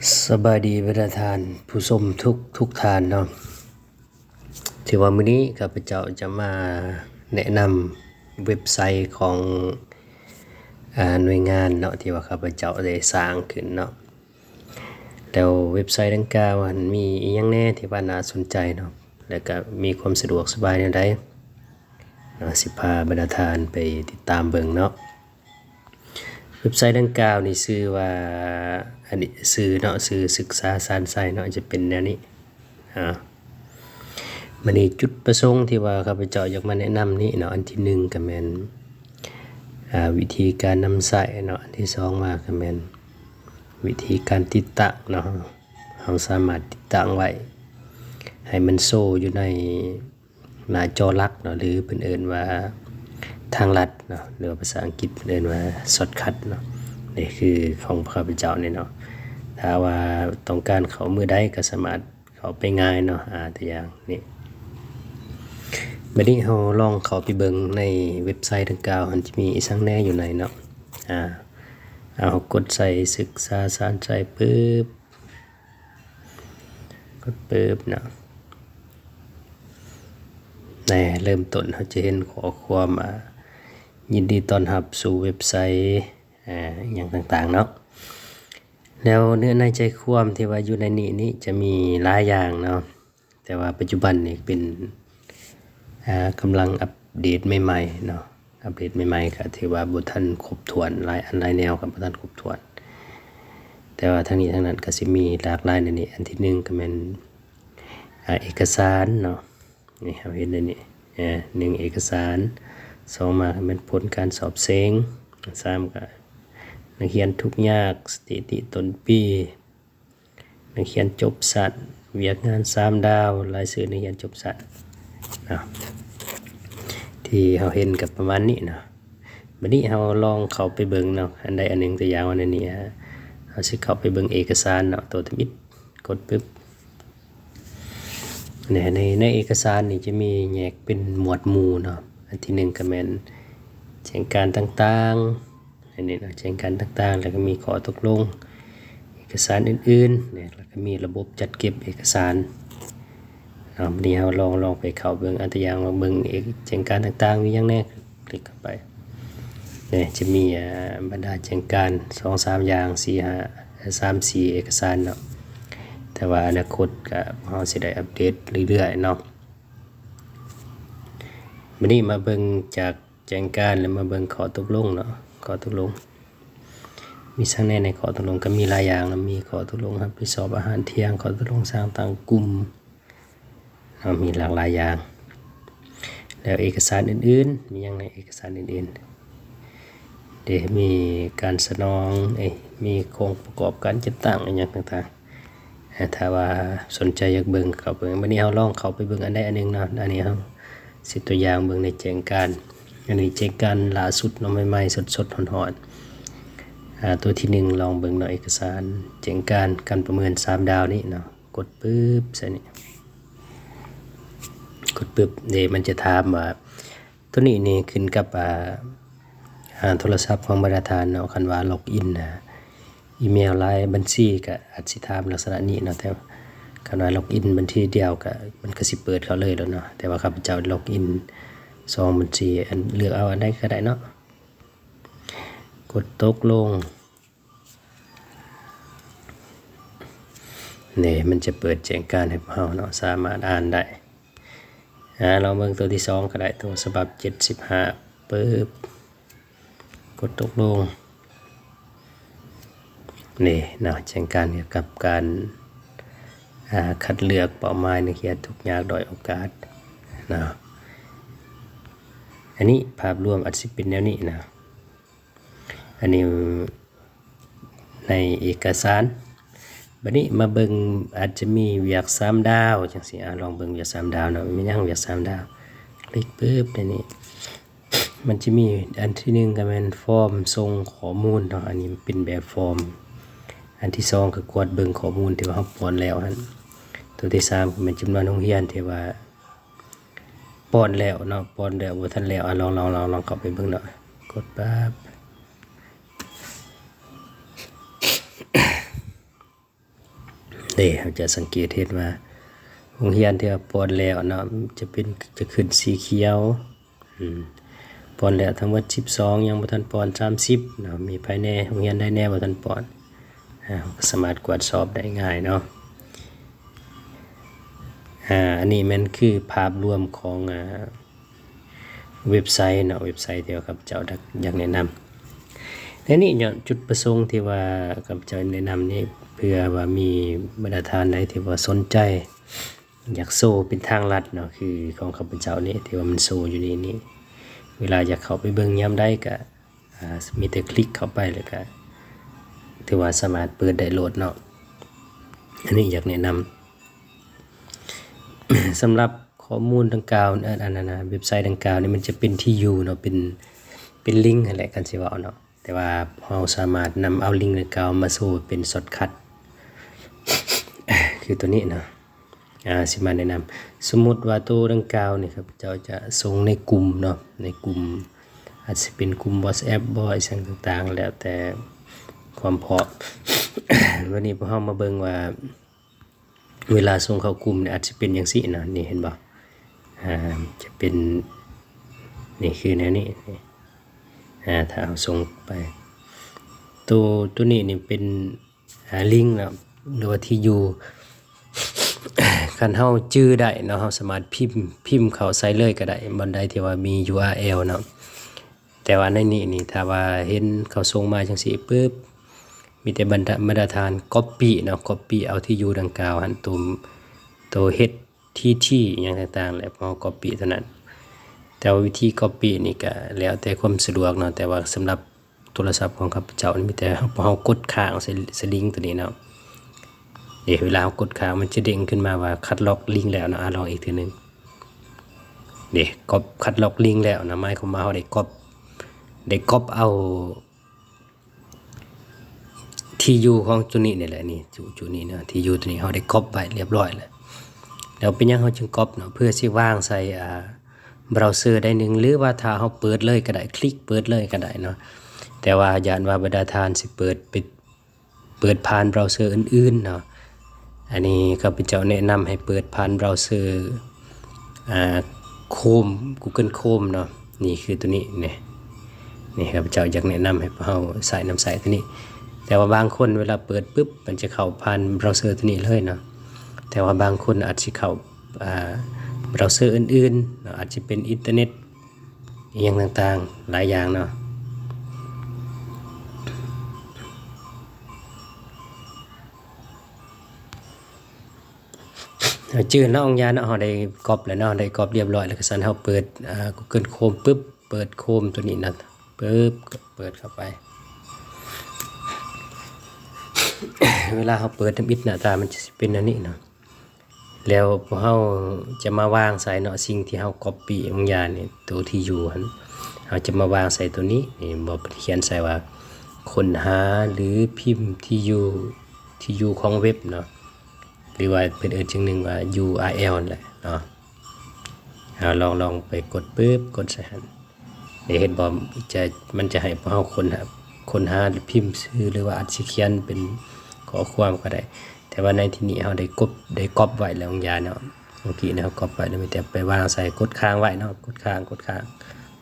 ສະບາຍດີບັນດາທ່ານຜູ້ຊົມທຸກທຸກທ່ານເນາະ. ຖືວ່າມື້ນີ້ຂ້າພະເຈົ້າຈະມາແນະນຳເວັບໄຊຂອງ ອາ ໜ່ວຍງານເນາະ ທີ່ວ່າຂ້າພະເຈົ້າໄດ້ສ້າງຂຶ້ນເນາະ. ແລ້ວເວັບໄຊດັ່ງກ່າວຫັ້ນມີອີ່ຫຍັງແດ່ທີ່ວ່າໜ້າສົນໃຈເນາະ ແລ້ວກະມີຄວາມສະດວກສະບາຍແນວໃດເນາະ ຊິພາບັນດາທ່ານໄປຕິດຕາມເບິ່ງເນາະ. ເວັບໄຊດັ່ງກ່າວນີ້ຊື່ວ່າ ອັນນີ້ຊື່ເນາະ ຊື່ສຶກສາຊານໄຊເນາະ ຈະເປັນແນວນີ້. ອາ ບາດນີ້ຈຸດປະສົງທີ່ວ່າຂ້າພະເຈົ້າຢາກມາແນະນຳນີ້ເນາະ ອັນທີໜຶ່ງກະແມ່ນ ອາ ວິທີການນຳໃຊ້ເນາະ, ອັນທີສອງມາກະແມ່ນວິທີການຕິດຕັ້ງເນາະ. ເຮົາສາມາດຕິດຕັ້ງໄວ້ໃຫ້ມັນໂຊຢູ່ໃນ ໜ້າຈໍຫຼັກເນາະ ຫຼືເພິ່ນເອີ້ນວ່າທາງລັດເນາະ ຫຼືວ່າພາສາອັງກິດເພິ່ນເອີ້ນວ່າ ຊອດຄັດ ເນາະ. ນີ້ຄືຂອງຂ້າພະເຈົ້ານີ້ເນາະ ຖ້າວ່າຕ້ອງການເຂົ້າມື້ໃດກະສາມາດເຂົ້າໄປງ່າຍເນາະ. ອາ ຕົວຢ່າງນີ້ ບາດນີ້ເຮົາລອງເຂົ້າໄປເບິ່ງໃນເວັບໄຊດັ່ງກ່າວ ມັນຈະມີອີ່ຫຍັງແດ່ຢູ່ໃນເນາະ. ອາ ເຮົາກົດໃສ່ສຶກສາຊານໄຊປຶບ ກົດປຶບເນາະ ແນ່ ເລີ່ມຕົ້ນເຮົາຈະເຫັນຂໍ້ຄວາມ ອາ ຍິນດີຕ້ອນຮັບສູ່ເວັບໄຊ ອາ ອີ່ຫຍັງຕ່າງໆເນາະ. ແລ້ວເນື້ອໃນໃຈຄວາມທີ່ວ່າຢູ່ໃນນີ້ນີ້ຈະມີຫຼາຍຢ່າງເນາະ ແຕ່ວ່າປັດຈຸບັນນີ້ເປັນ ອາ ກຳລັງອັບເດດໃໝ່ໆເນາະ. ອັບເດດໃໝ່ໆກະຖືວ່າບໍ່ທັນຄົບຖ້ວນ ຫຼາຍອັນຫຼາຍແນວກະບໍ່ທັນຄົບຖ້ວນ ແຕ່ວ່າທັງນີ້ທັງນັ້ນກະຊິມີຫຼາກຫຼາຍໃນນີ້. ອັນທີໜຶ່ງກະແມ່ນ ອາ ເອກະສານເນາະ ນີ້ເຮົາເຫັນໃນນີ້ ອາ ໜຶ່ງເອກະສານ ສອງມາກະແມ່ນຜົນການສອບເສັງ ສາມກະນັກຮຽນທຸກຍາກ ສະຖິຕິຕົ້ນປີ ນັກຮຽນຈົບຊັ້ນ ວຽກງານສາມດາວ ລາຍຊື່ນັກຮຽນຈົບຊັ້ນເນາະ ທີ່ເຮົາເຫັນກະປະມານນີ້ເນາະ. ບາດນີ້ເຮົາລອງເຂົ້າໄປເບິ່ງເນາະ ອັນໃດອັນໜຶ່ງ ຕົວຢ່າງວ່າໃນນີ້ ເຮົາຊິເຂົ້າໄປເບິ່ງເອກະສານເນາະ ໂຕທຳອິດ ກົດປຶບ ໃນ ໃນ ໃນເອກະສານນີ້ຈະມີແຍກເປັນໝວດໝູ່ເນາະ. ອັນທີໜຶ່ງກະແມ່ນແຈ້ງການຕ່າງໆ ອັນນີ້ເນາະ ແຈ້ງການຕ່າງໆ ແລ້ວກະມີຂໍ້ຕົກລົງ ເອກະສານອື່ນໆ ແລ້ວກະມີລະບົບຈັດເກັບເອກະສານເນາະ. ບາດນີ້ເຮົາລອງ ລອງໄປເຂົ້າເບິ່ງ ອາ ຕົວຢ່າງວ່າເບິ່ງເອກ ແຈ້ງການຕ່າງໆ ມີຫຍັງແດ່ ຄລິກເຂົ້າໄປ ນີ້ຈະມີ ອາ ບັນດາແຈ້ງການ ສອງສາມຢ່າງ ສີ່ຫ້າ ສາມສີ່ເອກະສານເນາະ. ແຕ່ວ່າອະນາຄົດກະພວກເຮົາຊິໄດ້ອັບເດດເລື້ອຍໆເນາະ. ບາດນີ້ມາເບິ່ງຈາກແຈ້ງການ ແລ້ວມາເບິ່ງຂໍ້ຕົກລົງເນາະ. ຂໍ້ຕົກລົງມີຫຍັງແດ່ໃນຂໍ້ຕົກລົງ ກະມີຫຼາຍຢ່າງເນາະ ມີຂໍ້ຕົກລົງຮັບຜິດຊອບອາຫານທ່ຽງ ຂໍ້ຕົກລົງສ້າງຕັ້ງກຸ່ມ ເນາະ ມີຫຼາກຫຼາຍຢ່າງ. ແລ້ວເອກະສານອື່ນໆ ມີຫຍັງໃນເອກະສານອື່ນໆ ເດ ມີການສະໜອງ ເອີ ມີໂຄງປະກອບການຈັດຕັ້ງ ອີ່ຫຍັງຕ່າງໆ. ອາ ຖ້າວ່າສົນໃຈຢາກເບິ່ງ ເຂົ້າເບິ່ງ. ບາດນີ້ເຮົາລອງເຂົ້າໄປເບິ່ງອັນໃດອັນໜຶ່ງເນາະ. ອັນນີ້ເຮົາຊິຕົວຢ່າງເບິ່ງໃນແຈ້ງການ ອັນນີ້ແຈ້ງການລ່າສຸດເນາະ ໃໝ່ໆ ສົດໆ ຮ້ອນໆ. ອາ ຕົວທີໜຶ່ງລອງເບິ່ງເນາະ ເອກະສານແຈ້ງການການປະເມີນສາມດາວນີ້ເນາະ. ກົດປຶບໃສ່ນີ້ ກົດປຶບເດ ມັນຈະຖາມວ່າ ໂຕນີ້ນີ້ຂຶ້ນກັບ ອາ ອາ ໂທລະສັບຂອງບັນດາທ່ານເນາະ. ຄັນວ່າລັອກອິນ ອາ ອີເມວຫຼາຍບັນຊີກະອາດຊິຖາມລັກສະນະນີ້ເນາະ ແຕ່ຄັນວ່າລັອກອິນບັນຊີດຽວກະ ມັນກະຊິເປີດເຂົ້າເລີຍໂລດເນາະ. ແຕ່ວ່າຂ້າພະເຈົ້າລັອກອິນສອງບັນຊີ ອັນ ເລືອກເອົາອັນໃດກະໄດ້ເນາະ. ກົດຕົກລົງ ນີ້ ມັນຈະເປີດແຈ້ງການໃຫ້ພວກເຮົາເນາະ ສາມາດອ່ານໄດ້. ອາ ລອງເບິ່ງໂຕທີສອງກະໄດ້ ໂຕສະບັບເຈັດສິບຫ້າ ປຶບ ກົດຕົກລົງ. ນີ້ເນາະ ແຈ້ງການກ່ຽວກັບການ ອາ ຄັດເລືອກເປົ້າໝາຍນັກຮຽນທຸກຍາກດ້ອຍໂອກາດເນາະ. ອັນນີ້ພາບລວມອາດຊິເປັນແນວນີ້ເນາະ. ອັນນີ້ໃນເອກະສານ. ບາດນີ້ມາເບິ່ງ ອາດຈະມີວຽກສາມດາວຈັ່ງຊີ້. ອາ ລອງເບິ່ງວຽກສາມດາວເນາະ. ແມ່ນຫຍັງວຽກສາມດາວ? ຄລິກປຶບໃນນີ້ ມັນຈະມີອັນທີໜຶ່ງກະແມ່ນຟອມສົ່ງຂໍ້ມູນເນາະ. ອັນນີ້ເປັນແບບຟອມ. ອັນທີສອງກະກວດເບິ່ງຂໍ້ມູນທີ່ວ່າເຮົາປ້ອນແລ້ວຫັ້ນ. ໂຕທີສາມກະແມ່ນຈຳນວນໂຮງຮຽນທີ່ວ່າ ປ້ອນແລ້ວເນາະ ປ້ອນແລ້ວ ບໍ່ທັນແລ້ວ. ອາ ລອງ ລອງ ລອງ ລອງເຂົ້າໄປເບິ່ງເນາະ. ກົດປຶບ ອ ເດ້ ເຮົາຈະສັງເກດເຫັນວ່າໂຮງຮຽນທີ່ວ່າປ່ອນແລ້ວເນາະ ຈະເປັນ ຈະຂຶ້ນສີຂຽວ ອືມ ປ່ອນແລ້ວທັງໝົດສິບສອງ ຍັງບໍ່ທັນປ່ອນສາມສິບເນາະ ມີໃຜແດ່ ໂຮງຮຽນໃດແດ່ບໍ່ທັນປ່ອນ ອາ ເຮົາກໍສາມາດກວດສອບໄດ້ງ່າຍເນາະ. ອາ ອັນນີ້ແມ່ນຄືພາບລວມຂອງ ອາ ເວັບໄຊເນາະ ເວັບໄຊທີ່ວ່າຂ້າພະເຈົ້າຢາກແນະນຳ. ແລະນີ້ເນາະ ຈຸດປະສົງທີ່ວ່າຂ້າພະເຈົ້າແນະນຳນີ້ ເພື່ອວ່າມີບັນດາທ່ານໃດທີ່ວ່າສົນໃຈ ຢາກໂຊເປັນທາງລັດເນາະ ຄືຂອງຂ້າພະເຈົ້ານີ້ ທີ່ວ່າມັນໂຊຢູ່ນີ້ນີ້ ເວລາຢາກເຂົ້າໄປເບິ່ງຍາມໃດກະ ອາ ມີແຕ່ຄລິກເຂົ້າໄປ ແລ້ວກະຖືວ່າສາມາດເປີດໄດ້ໂລດເນາະ. ອັນນີ້ຢາກແນະນຳ ສຳລັບຂໍ້ມູນດັ່ງກ່າວ ເອີ ອັນນັ້ນນະ ເວັບໄຊດັ່ງກ່າວນີ້ ມັນຈະເປັນທີ່ຢູ່ເນາະ ເປັນ ເປັນລິງຫັ້ນແຫຼະ ຄັນຊິເວົ້າເນາະ. ແຕ່ວ່າເຮົາສາມາດນຳເອົາລິງດັ່ງກ່າວມາໂຊເປັນຊອດຄັດ ຄືຕົວນີ້ເນາະ ອາ ຊິມາແນະນຳ. ສົມມຸດວ່າໂຕດັ່ງກ່າວນີ້ ຂ້າພະເຈົ້າຈະສົ່ງໃນກຸ່ມເນາະ ໃນກຸ່ມ ອາດຊິເປັນກຸ່ມ WhatsApp ບໍ ອີ່ຫຍັງຕ່າງໆ ແລ້ວແຕ່ຄວາມພ້ອມ. ວັນນີ້ພວກເຮົາມາເບິ່ງວ່າ ເວລາສົ່ງເຂົ້າກຸ່ມນີ້ອາດຊິເປັນຈັ່ງຊີ້ເນາະ ນີ້ເຫັນບໍ່ ອາ ຈະເປັນ ນີ້ຄືແນວນີ້ ອາ ຖ້າເຮົາສົ່ງໄປ ໂຕ ໂຕນີ້ນີ້ເປັນ ອາ ລິງເນາະ ຫຼືວ່າທີ່ຢູ່ ຄັນເຮົາຈື່ໄດ້ເນາະ ເຮົາສາມາດພິມ ພິມເຂົ້າໃສ່ເລີຍກໍໄດ້ ບ່ອນໃດທີ່ວ່າມີ URL ເນາະ. ແຕ່ວ່າໃນນີ້ນີ້ ຖ້າວ່າເຫັນເຂົາສົ່ງມາຈັ່ງຊີ້ປຶບ ມີແຕ່ບັນດາ ບັນດາທ່ານ copy ເນາະ copy ເອົາທີ່ຢູ່ດັ່ງກ່າວຫັ້ນ ໂຕ ໂຕ HTTP ອີ່ຫຍັງຕ່າງໆ ແລ້ວເຮົາ copy ເທົ່ານັ້ນ. ແຕ່ວ່າວິທີ copy ນີ້ກະແລ້ວແຕ່ຄວາມສະດວກເນາະ ແຕ່ວ່າສຳລັບໂທລະສັບຂອງຂ້າພະເຈົ້ານີ້ ມີແຕ່ເຮົາ ເຮົາກົດຄ້າງໃສ່ ໃສ່ລິງໂຕນີ້ເນາະ. ເດ ເວລາເຮົາກົດຄ້າງ ມັນຈະເດ້ງຂຶ້ນມາວ່າຄັດລອກລິງແລ້ວເນາະ. ອາ ລອງອີກເທື່ອໜຶ່ງ. ເດ ກັອບ ຄັດລອກລິງແລ້ວນະ ໝາຍຄວາມວ່າເຮົາໄດ້ກັອບ ໄດ້ກັອບເອົາທີ່ຢູ່ຂອງຈຸນີ້ນີ້ແຫຼະ ນີ້ ຈຸ ຈຸນີ້ນະ ທີ່ຢູ່ໂຕນີ້ເຮົາໄດ້ກັອບໄວ້ລຽບຮ້ອຍແລ້ວ. ແລ້ວເປັນຫຍັງເຮົາຈຶ່ງກັອບເນາະ ເພື່ອຊິວາງໃສ່ ອາ ເບຣາເຊີໃດໜຶ່ງ ຫຼືວ່າຖ້າເຮົາເປີດເລີຍກໍໄດ້ ຄລິກເປີດເລີຍກໍໄດ້ເນາະ. ແຕ່ວ່າຢ້ານວ່າບັນດາທ່ານຊິເປີດ ປິດ ເປີດຜ່ານເບຣາເຊີອື່ນໆເນາະ ອັນນີ້ຂ້າພະເຈົ້າແນະນຳໃຫ້ເປີດຜ່ານເບຣາເຊີ ອາ Chrome Google Chrome ເນາະ. ນີ້ຄືໂຕນີ້ ນີ້ ນີ້ຂ້າພະເຈົ້າຢາກແນະນຳໃຫ້ພວກເຮົາໃຊ້ນຳໃຊ້ໂຕນີ້. ແຕ່ວ່າບາງຄົນເວລາເປີດປຶບ ມັນຈະເຂົ້າຜ່ານເບຣາເຊີໂຕນີ້ເລີຍເນາະ ແຕ່ວ່າບາງຄົນອາດຊິເຂົ້າ ອາ ເບຣາເຊີອື່ນໆເນາະ ອາດຈະເປັນອິນເຕີເນັດ ອີ່ຫຍັງຕ່າງໆ ຫຼາຍຢ່າງເນາະ. ເຮົາຈື່ເນາະ ອອງຢາເນາະ ເຮົາໄດ້ກັອບແລ້ວເນາະ ໄດ້ກັອບລຽບຮ້ອຍແລ້ວ ກະຊັ້ນເຮົາເປີດ ອາ Google Chrome ປຶບ ເປີດ Chrome ໂຕນີ້ນະ ປຶບ ເປີດເຂົ້າໄປ. ເວລາເຮົາເປີດທຳອິດ ໜ້າຕາມັນຈະຊິເປັນແນວນີ້ເນາະ. ແລ້ວພວກເຮົາຈະມາວາງໃສ່ເນາະ ສິ່ງທີ່ເຮົາກັອບປີ້ອອງຢານີ້ ໂຕທີ່ຢູ່ຫັ້ນ ເຮົາຈະມາວາງໃສ່ໂຕນີ້. ນີ້ ບໍ່ ເພິ່ນຂຽນໃສ່ວ່າຄົ້ນຫາ ຫຼື ພິມທີ່ຢູ່ ທີ່ຢູ່ຂອງເວັບເນາະ ຫຼືວ່າເພິ່ນເອີ້ນຈັ່ງໜຶ່ງວ່າ URL ນັ້ນແຫຼະເນາະ. ເຮົາລອງ ລອງໄປກົດປຶບ ກົດໃສ່ຫັ້ນ ໄດ້ເຫັນບໍ່ ຈະ ມັນຈະໃຫ້ພວກເຮົາຄົ້ນຫາ ຄົ້ນຫາ ພິມຊື່ ຫຼືວ່າອາດຊິຂຽນເປັນຂໍ້ຄວາມກໍໄດ້. ແຕ່ວ່າໃນທີ່ນີ້ເຮົາໄດ້ກົບ ໄດ້ກັອບໄວ້ແລ້ວອອງຢາເນາະ ເມື່ອກີ້ນີ້ເຮົາກັອບໄວ້ແລ້ວ ມີແຕ່ໄປວາງໃສ່ ກົດຄ້າງໄວ້ເນາະ ກົດຄ້າງ ກົດຄ້າງ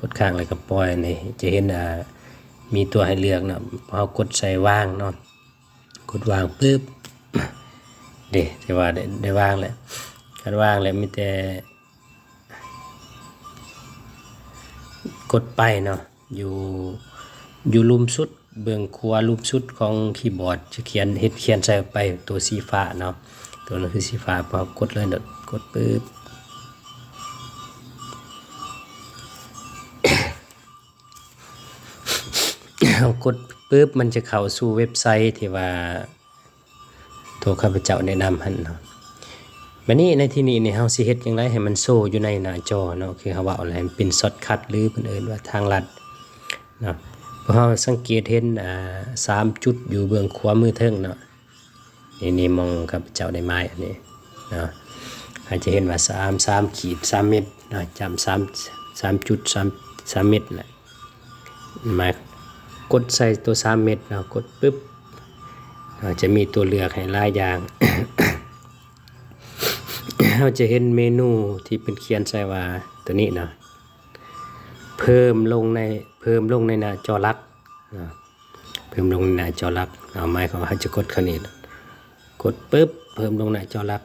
ກົດຄ້າງ ແລ້ວກໍປ່ອຍ. ນີ້ຈະເຫັນ ອາ ມີຕົວໃຫ້ເລືອກເນາະ ເຮົາກົດໃສ່ວາງເນາະ ກົດວາງປຶບ ເດ ຖືວ່າໄດ້ ໄດ້ວາງແລ້ວ. ຄັນວາງແລ້ວມີແຕ່ກົດໄປເນາະ ຢູ່ ຢູ່ລຸ່ມສຸດ ເບື້ອງຂວາລຸ່ມສຸດຂອງຄີບອດ ຈະຂຽນ ເຫັນຂຽນໃສ່ໄປ ຕົວສີຟ້າເນາະ ຕົວນັ້ນຄືສີຟ້າ ເຮົາກົດເລີຍ ກົດປຶບ ເຮົາກົດປຶບ ມັນຈະເຂົ້າສູ່ເວັບໄຊທີ່ວ່າໂຕຂ້າພະເຈົ້າແນະນຳຫັ້ນເນາະ. ບາດນີ້ໃນທີ່ນີ້ນີ້ ເຮົາຊິເຮັດຈັ່ງໃດໃຫ້ມັນໂຊຢູ່ໃນໜ້າຈໍເນາະ ຄືເຮົາເວົ້າແຫຼະ ໃຫ້ມັນເປັນຊອດຄັດ ຫຼື ເພິ່ນເອີ້ນວ່າທາງລັດເນາະ. ພວກເຮົາສັງເກດເຫັນ ອາ ສາມຈຸດຢູ່ເບື້ອງຂວາມືເທິງເນາະ. ນີ້ ນີ້ໝ່ອງຂ້າພະເຈົ້າໄດ້ໝາຍອັນນີ້ເນາະ ເຮົາຈະເຫັນວ່າສາມ ສາມຂີດ ສາມເມັດເນາະ ຈ້ຳ ສາມ ສາມຈຸດ ສາມ ສາມເມັດນະ ໝາຍ ກົດໃສ່ຕົວສາມເມັດເນາະ ກົດປຶບ ເຮົາຈະມີຕົວເລືອກໃຫ້ຫຼາຍຢ່າງ ເຮົາຈະເຫັນເມນູທີ່ເພິ່ນຂຽນໃສ່ວ່າ ຕົວນີ້ເນາະ ເພີ່ມລົງໃນ ເພີ່ມລົງໃນໜ້າຈໍຫຼັກເນາະ ເພີ່ມລົງໃນໜ້າຈໍຫຼັກເນາະ ໝາຍຄວາມວ່າເຮົາຈະກົດເຂົ້ານີ້ ກົດປຶບ ເພີ່ມລົງໜ້າຈໍຫຼັກ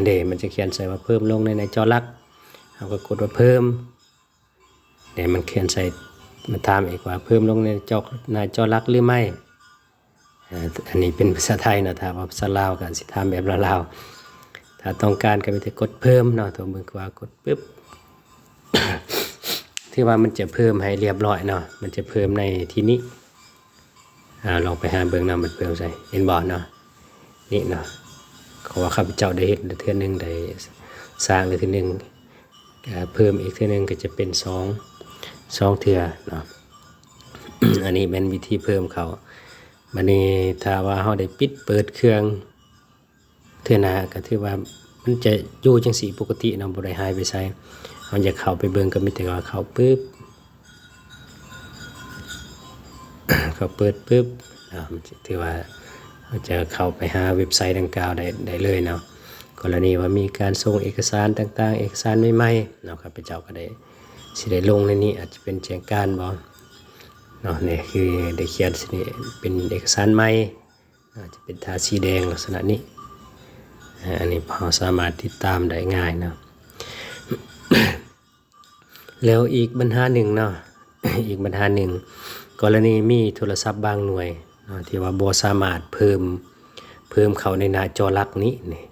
ເດ້ ມັນຈະຂຽນໃສ່ວ່າເພີ່ມລົງໃນໜ້າຈໍຫຼັກ ເຮົາກໍກົດວ່າເພີ່ມ ເດ້ ມັນຂຽນໃສ່ ມາຖາມອີກວ່າເພີ່ມລົງໃນຈໍ ໜ້າຈໍຫຼັກຫຼືໄມ່? ອາ ອັນນີ້ເປັນພາສາໄທເນາະ ຖ້າວ່າພາສາລາວກໍຊິຖາມແບບລາວໆ ຖ້າຕ້ອງການກໍມີແຕ່ກົດເພີ່ມເນາະ ຕົວມືຂວາກົດປຶບ ຖືວ່າມັນຈະເພີ່ມໃຫ້ລຽບຮ້ອຍເນາະ ມັນຈະເພີ່ມໃນທີ່ນີ້ ອາ ລອງໄປຫາເບິ່ງນຳ ມັນເພີ່ມໃສ່ ເຫັນບໍ່ເນາະ ນີ້ເນາະ ເພາະວ່າຂ້າພະເຈົ້າໄດ້ເຮັດແລ້ວເທື່ອໜຶ່ງ ໄດ້ສ້າງແລ້ວເທື່ອໜຶ່ງ ອາ ເພີ່ມອີກເທື່ອໜຶ່ງກໍຈະເປັນສອງ ສອງເທື່ອເນາະ ອັນນີ້ແມ່ນວິທີເພີ່ມເຂົ້າ ບາດນີ້ຖ້າວ່າເຮົາໄດ້ປິດເປີດເຄື່ອງ ເທື່ອໜ້າກໍຖືວ່າມັນຈະຢູ່ຈັ່ງຊີ້ປົກກະຕິເນາະ ບໍ່ໄດ້ຫາຍໄປໃສ ເຮົາຢາກເຂົ້າໄປເບິ່ງກໍມີແຕ່ວ່າເຂົ້າປຶບ ເຂົ້າເປີດປຶບ ອາ ມັນຈະຖືວ່າເຮົາຈະເຂົ້າໄປຫາເວັບໄຊດັ່ງກ່າວໄດ້ ໄດ້ເລີຍເນາະ ກໍລະນີວ່າມີການສົ່ງເອກະສານຕ່າງໆ ເອກະສານໃໝ່ໆເນາະ ຂ້າພະເຈົ້າກໍໄດ້ ຊິໄດ້ລົງໃນນີ້ ອາດຈະເປັນແຈ້ງການບໍເນາະ ນີ້ຄືໄດ້ຂຽນ ເປັນເອກະສານໃໝ່ ອາດຈະເປັນທາສີແດງລັກສະນະນີ້ ອາ ອັນນີ້ເຮົາສາມາດຕິດຕາມໄດ້ງ່າຍເນາະ ແລ້ວອີກບັນຫາໜຶ່ງເນາະ ອີກບັນຫາໜຶ່ງ ກໍລະນີມີໂທລະສັບບາງໜ່ວຍເນາະ ທີ່ວ່າບໍ່ສາມາດເພີ່ມ ເພີ່ມເຂົ້າໃນໜ້າຈໍຫຼັກນີ້ ນີ້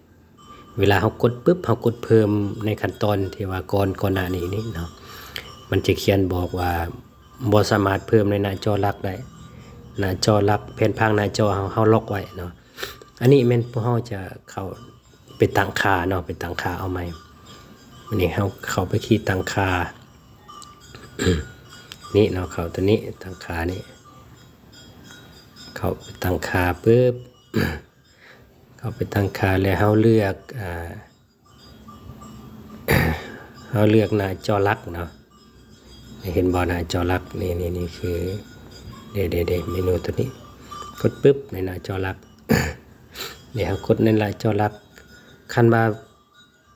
ເວລາເຮົາກົດປຶບ ເຮົາກົດເພີ່ມໃນຂັ້ນຕອນທີ່ວ່າກ່ອນ ກ່ອນໜ້ານີ້ນີ້ເນາະ ມັນຈະຂຽນບອກວ່າບໍ່ສາມາດເພີ່ມໃນໜ້າຈໍຫຼັກໄດ້ ໜ້າຈໍຫຼັກ ແຜ່ນຜັງໜ້າຈໍເຮົາ ເຮົາລັອກໄວ້ເນາະ ອັນນີ້ແມ່ນພວກເຮົາຈະເຂົ້າໄປຕັ້ງຄ່າເນາະ ໄປຕັ້ງຄ່າເອົາໃໝ່ ບາດນີ້ເຮົາເຂົ້າໄປທີ່ຕັ້ງຄ່າ ນີ້ເນາະ ເຂົ້າຕົວນີ້ ຕັ້ງຄ່ານີ້ ເຂົ້າໄປຕັ້ງຄ່າປຶບ ເຂົ້າໄປຕັ້ງຄ່າແລ້ວເຮົາເລືອກ ອາ ເຮົາເລືອກໜ້າຈໍຫຼັກເນາະ ເຫັນບໍ່ ໜ້າຈໍຫຼັກ ນີ້ ນີ້ ນີ້ຄື ເດ ເດ ເດ ເມນູຕົວນີ້ ກົດປຶບໃນໜ້າຈໍຫຼັກ ນີ້ເຮົາກົດໃນໜ້າຈໍຫຼັກ ຄັນວ່າ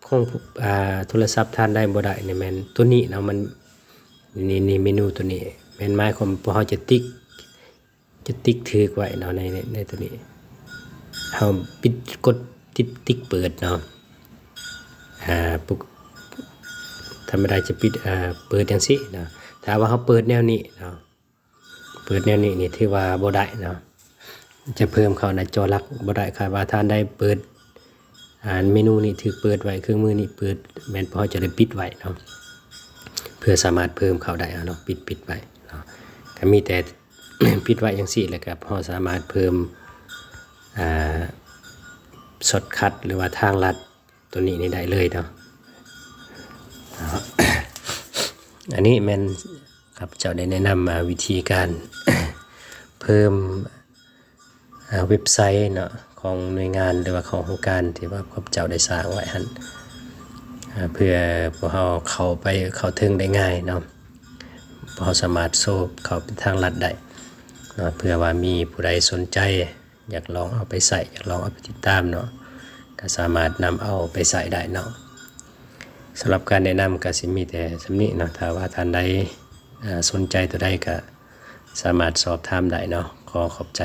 ຂອງ ອາ ໂທລະສັບທ່ານໃດບໍ່ໄດ້ນີ້ ແມ່ນຕົວນີ້ເນາະ ມັນ ນີ້ ນີ້ ເມນູຕົວນີ້ ແມ່ນໝາຍຄວາມວ່າພວກເຮົາຈະຕິກ ຈະຕິກຖືກໄວ້ເນາະ ໃນ ໃນ ໃນຕົວນີ້ ເຮົາປິດ ກົດຕິກ ຕິກເປີດເນາະ ອາ ປົກ ທຳມະດາຈະປິດ ອາ ເປີດຈັ່ງຊີ້ເນາະ ຖ້າວ່າເຮົາເປີດແນວນີ້ເນາະ ເປີດແນວນີ້ນີ້ຖືວ່າບໍ່ໄດ້ເນາະ ຈະເພີ່ມເຂົ້າໜ້າຈໍຫຼັກບໍ່ໄດ້ ຖ້າວ່າທ່ານໃດເປີດ ອາ ເມນູນີ້ຖືກເປີດໄວ້ ເຄື່ອງມືນີ້ເປີດ ແມ່ນພວກເຮົາຈະໄດ້ປິດໄວ້ເນາະ ເພື່ອສາມາດເພີ່ມເຂົ້າໄດ້ເນາະ ປິດ ປິດໄວ້ເນາະ ກໍມີແຕ່ ປິດໄວ້ຈັ່ງຊີ້ ແລ້ວກໍເຮົາສາມາດເພີ່ມ ອາ ຊອດຄັດ ຫຼືວ່າທາງລັດຕົວນີ້ນີ້ໄດ້ເລີຍເນາະ ເນາະ ອັນນີ້ແມ່ນຂ້າພະເຈົ້າໄດ້ແນະນຳ ອາ ວິທີການເພີ່ມ ອາ ເວັບໄຊເນາະ ຂອງໜ່ວຍງານ ຫຼືວ່າຂອງໂຄງການທີ່ວ່າຂ້າພະເຈົ້າໄດ້ສ້າງໄວ້ຫັ້ນ ອາ ເພື່ອພວກເຮົາເຂົ້າໄປ ເຂົ້າເຖິງໄດ້ງ່າຍເນາະ ພວກເຮົາສາມາດໂຊບເຂົ້າໄປທາງລັດໄດ້ເນາະ ເພື່ອວ່າມີຜູ້ໃດສົນໃຈ ຢາກລອງເອົາໄປໃຊ້ ຢາກລອງເອົາໄປຕິດຕາມເນາະ ກໍສາມາດນຳເອົາໄປໃຊ້ໄດ້ເນາະ ສຳລັບການແນະນຳກໍຊິມີແຕ່ສ່ຳນີ້ເນາະ ຖ້າວ່າທ່ານໃດ ອາ ສົນໃຈຕົວໃດກໍສາມາດສອບຖາມໄດ້ເນາະ ຂໍຂອບໃຈ.